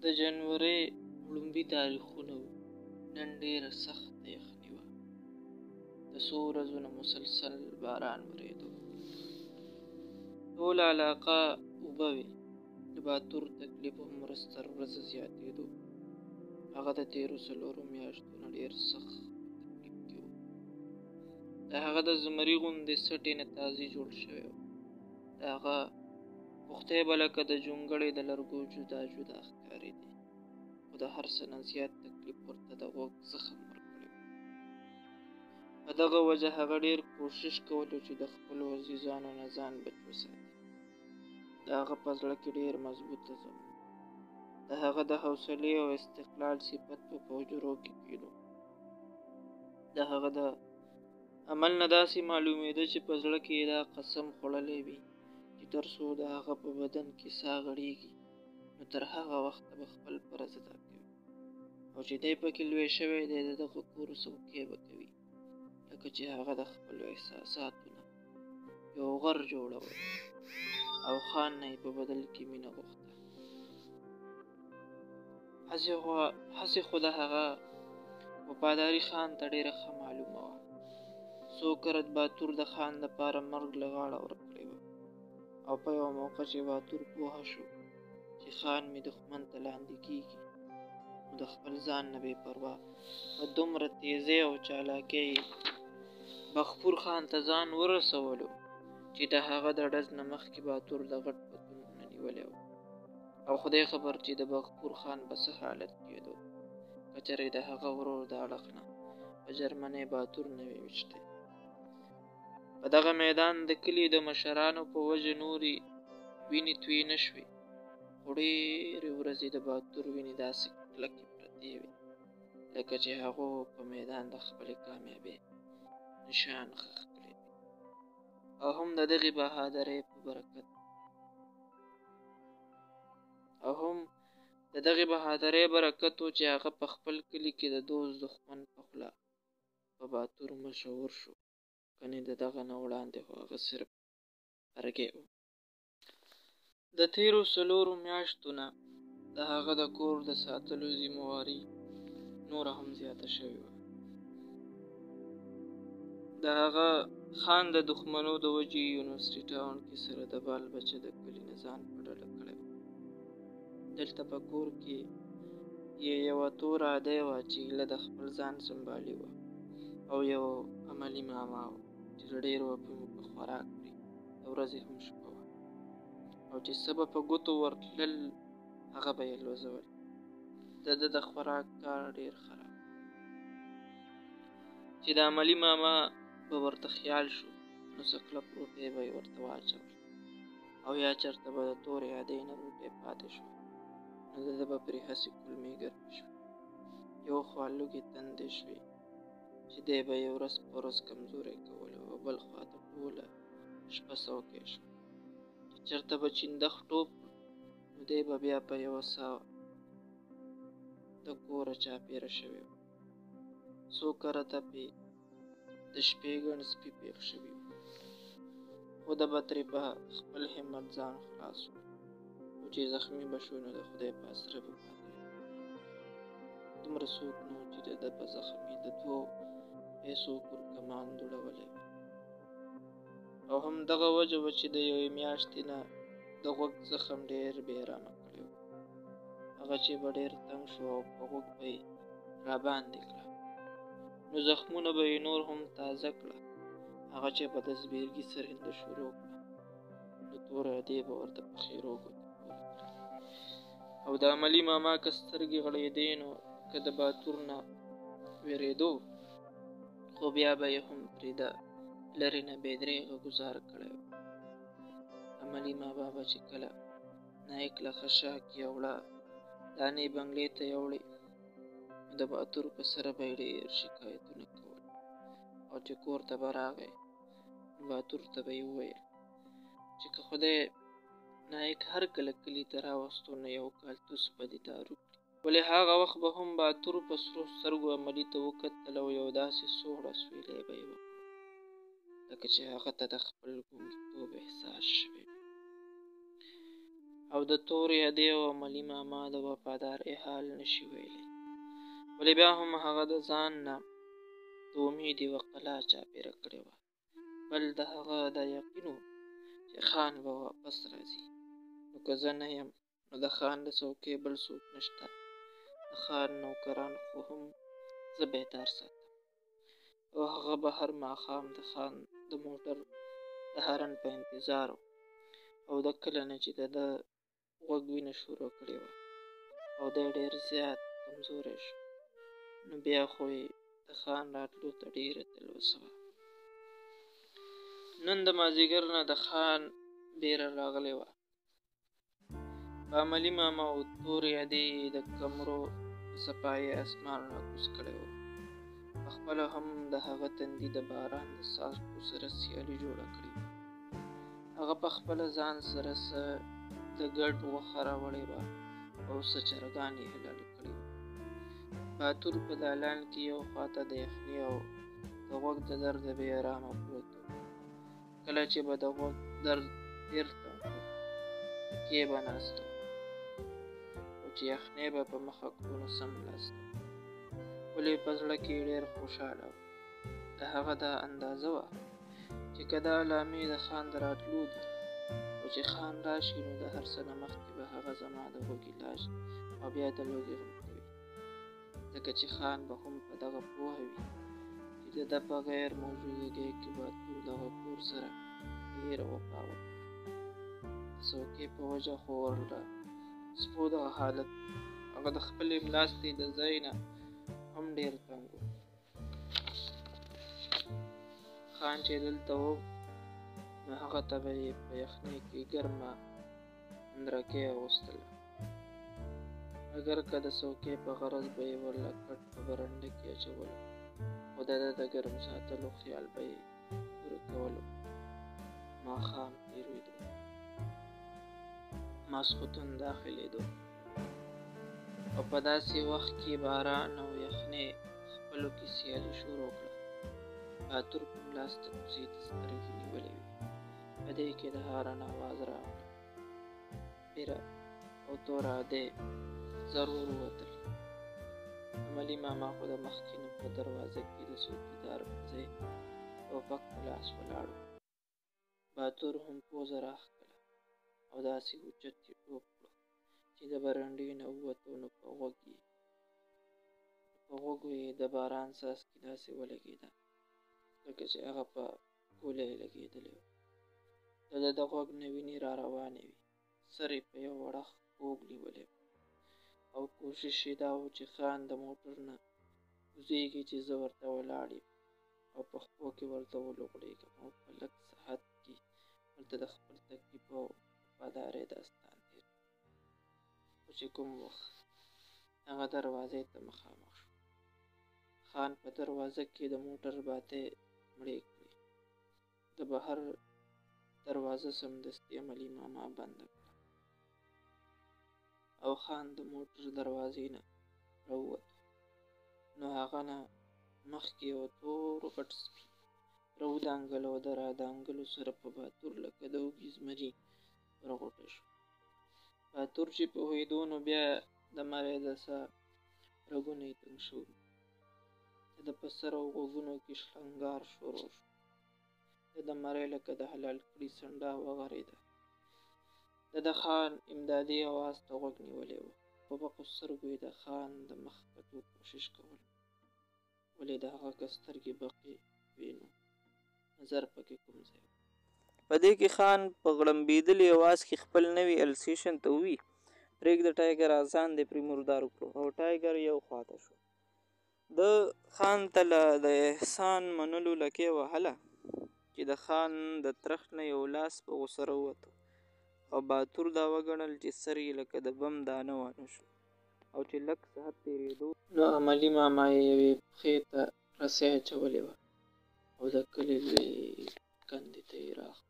د جنورۍ وړومبي تاریخونه وو. نن ډېره سخته یخني وه. د څو ورځو نه مسلسل باران ورېدو. ټوله علاقه اوبه وې. د باتور تکلیف هم ورځ تر ورځه زیاتېدو. هغه د تېرو څلورو میاشتو نه ډېر سخت په تکلیف کې و. د هغه د زمري غوندې څټې نه تازي جوړ شوی و. د هغه پښتۍ به لکه د جونګړې د لرګو جدا جدا ښکارېدې. خو د هر څه نه زیات تکلیف ورته د غوږ زخم ورکړی و. په دغه وجه هغه ډېر کوشش کولو چې د خپلو عزیزانو نه ځان بچ وساتي. د هغه په زړه کې ډېر مضبوط عزم و. د هغه د حوصلې او استقلال صفت به په حجرو کې کېدو. د هغه د عمل نه داسې معلومېده چې په زړه کې یې دا قسم خوړلی وي چې تر څو د هغه په بدن کې ساه غړېږي نو تر هغه وخته به خپل فرض ادا کوي، او چې دی پکې لوی شوی دی د دغه کور څوکۍ به کوي، لکه چې هغه د خپلو احساساتو نه یو غر جوړول او خان نه یې په بدل کې مینه غوښته. هسې خو د هغه وفاداري خان ته ډېره ښه معلومه وه. څو کرت باتور د خان دپاره مرګ له غاړه ورکړې وه، او په یوه موقع چې باتور پوهه شو چې خان مې دښمن ته لاندې کېږي، نو د خپل ځان نه بې پروا په دومره تیزۍ او چالاکۍ یې بخپور خان ته ځان ورسولو چې د هغه د ډز نه مخکې باتور د غټ پتون نه نیولی و. او خدای خبر چې د بخپور خان به څه حالت کېدو که چېرې د هغه ورور د اړخ نه په جرمنۍ باتور نه وي ویشتی. په دغه میدان د کلي د مشرانو په وجه نورې وینې توی نه شوې، خو ډېرې ورځې د باتور وینې داسې کلکې پرتې وې لکه چې هغو په میدان د خپلې کامیابۍ نشان ښخ کړی وي. او هم د دغې بهادرۍ په برکت او هم د دغې بهادرۍ برکت و چې هغه په خپل کلي کې د دوست دښمن په خوله په باتور مشهور شو، کنې د دغه نه وړاندې خو هغه صرف ارګی و. د تېرو څلورو میاشتو نه د هغه د کور د ساتلو ذمه واري نوره هم زیاته شوې وه. د هغه خان د دښمنو د وجې یونیورسټي ټاون کې سره د بال بچه د کلي نه ځان په ډډه کړی و. دلته په کور کې یې یوه توره ادۍ وه چې ایله د خپل ځان سنبالي وه، او یو عملي ماما و چې د ډېرو اپیمو په خوراک پرې د ورځې هم شپه وه، او چې څه به په ګوتو ورتلل هغه به یې الوزول. د ده د خوراک کار ډېر خراب چې د عملي ماما به ورته خیال شو نو څه کلک روټۍ به یې ورته واچول، او یا چېرته به د تورې ادۍ نه روټۍ پاتې شوه نو د ده به پرې هسې کولمې ګرمې شوې. یو خوا لوږې تندې شوې چې دی به یې ورځ په ورځ کمزوری کولو، او بل خوا ته ټوله شپه څوکۍ شوه چې چېرته به چیندخ ټوپ کړ نو دی به بیا په یوه ساه د کوره چاپېره شوی و. څو کرته پې د شپې ګڼ سپي پېښ شوي وو، خو ده به ترې په خپل همت ځان خلاص کړو، خو چې زخمي به شو نو د خدای په اسره به پاتې شو. دومره څوک نه و چې د ده په زخم یې د دوو پیسو کورکمان دوړولی وي. او هم دغه وجه وه چې د یوې میاشتې نه د غوږ زخم ډېر بې ارامه کړی و. هغه چې به ډېر تنګ شو او په غوږ به یې راباندې کړه نو زخمونه به یې نور هم تازه کړه. هغه چې به د زبېرګي سرینده شروع کړه نو توره ادې به ورته په خیرو ګوتو پورې کړه. او د عملي ماما که سترګې غړېدې نو که د باتور نه وېرېدو خو بیا به یې هم پرې د لرې نه بې درېغه ګوزار کړی و. عملي ماما به چې کله نایک له خشاک یا وړه دانې بنګلې ته یوړې نو د باتور په سره به یې ډېر شکایتونه کول، او چې کور ته به راغی نو باتور ته به یې وویل چې که خدای نایک هر کله کلي ته راوستو نو یو کال توس به دې دارو کړي. ولې هغه وخت به هم باتور په سرو سترګو عملي ته وکتل او یو داسې سوړ اسویلی به یې وکړو لکه چې هغه ته د خپل ګونګیتوب احساس شوی وي. او د تورې ادې او عملي ماما د وفادارۍ حال نه شي ویلی. ولې بیا هم هغه د ځان نه د امید یوه قلا چاپېره کړې وه. بل د هغه دا یقین و چې خان به واپس راځي، نو که زه نه یم نو د خان د څوکۍ بل څوک نشته. د خان نوکران خو هم زه بیدار ساتم. او هغه به هر ماښام د خان د موټر د هارن په انتظار و. او د کله نه چې د ده غوږ وینه شروع کړې وه او دی ډېر زیات کمزوری شو، نو بیا خو یې د خان راتلو ته ډېره تلوسه وه. نن د مازیګر نه د خان بیره راغلې وه. په عملي ماما او تورې ادې یې د کمرو په صفایۍ اسمان راکوز کړی و. پخپله هم د هغه تندي د باران د څاڅکو سره سیالي جوړه کړې وه. هغه په خپله ځان سره څه د ګډ غوښه راوړې وه او څه چرګان یې حلال کړي وو. باتور په دالان کې یو خواته د یخنۍ او د غوږ د درده بې ارامه پروت و. کله چې به د غوږ درد ډېر تنګ کړو کې به ناست و، او چې یخنۍ به په مخه کړو نو سملاسته و. ولې په زړه کې ډېر خوشحاله و. د هغه دا اندازه وه چې که دا علامې د خان د راتلو دي، او چې خان راشي نو د هر څه نه مخکې به هغه زما د غوږ علاج او بیا د لوږې غم کوي، ځکه چې خان به هم په دغه پوهه وي چې د ده په غیر موجودګۍ کې باتور دغه کور سره ډېره وفا وکړه. د څوکۍ په وجه خو ورله سپو دغه حالت و. هغه د خپلې ملاستې د ځای نه هم ډېر تنګ و. خان چې دلته و نو هغه ته به یې په یخنۍ کې ګرمه اندرکۍ اغوستله، اګر که د څوکۍ په غرض به یې ورله کټ په برنډه کې اچولو، خو د ده د ګرم ساتلو خیال به یې پوره کولو. ماښام تېرېدو، ماسخوتن داخلېدو او په داسې وخت کې باران او یخنۍ خپلو کې سیالي شروع کړه. باتور په ملاسته کوڅې ته سترګې نیولې وې. په دې کې د هارن اواز راغلو. بیره او توره ادې ضرور ووتل. عملي ماما خو د مخکې نه په دروازه کې د څوکیدار په ځای ټوپک په لاس ولاړ و. باتور هم پوزه راښکله او داسې اوچت یې ټوپ کړو چې د برنډې نه ووتو نو په غوږو یې د باران څاڅکي داسې ولګېده لکه چې هغه په ګولۍ لګېدلی و. د ده د غوږ نه وینې را روانې وې. سر یې په یو اړخ کوږ نیولی و او کوشش یې دا و چې خان د موټر نه کوزېږي چې زه ورته ولاړ یم او په خپو کې ورته ولوغړېږم او په لږ ساعت کې ورته د خپل تکلیف او وفادارۍ داستان تېر کړم. خو چې کوم وخت هغه دروازې ته مخامخ شو، خان په دروازه کې د موټر باتۍ مړې کړې. د بهر دروازه سمدستي عملي ماما بنده کړه او خان د موټر دروازې نه راووتو نو هغه نه مخکې یو تور غټ سپي راودانګل او د رادانګلو سره په باتور لکه د وږي زمري ورغوټه شو. باتور چې پوهېدو نو بیا د مرۍ د ساه رګونه یې تنګ شوي. د ده په سر او غوږونو کې شړنګار شروع شو. د ده مرۍ لکه د حلال کړي څنډه وغرېده. ده د خان امدادي اواز ته غوږ نیولی و. په بقو سترګو یې د خان د مخ کتو کوشش کولو، ولې د هغه که سترګې بقې وې نو نظر پکې کوم ځای و. په دې کې خان په غړمبېدلي اواز کې خپل نوي السیشن ته ووی، پرېږده ټایګر، ځان دې پرې مردار کړو. او ټایګر یو خواته شو. ده خان ته له د احسان منلو لکۍ وهله چې د خان د ترخ نه یو لاس په غوسه راووتو او باتور دا وګڼل چې سر یې لکه د بم دانه وانه شو. او چې لږ ساعت تېرېدو نو عملي ماما یې یوې پښې ته رسۍ اچولې وه او د کلي لویې کندې ته یې راښکلو.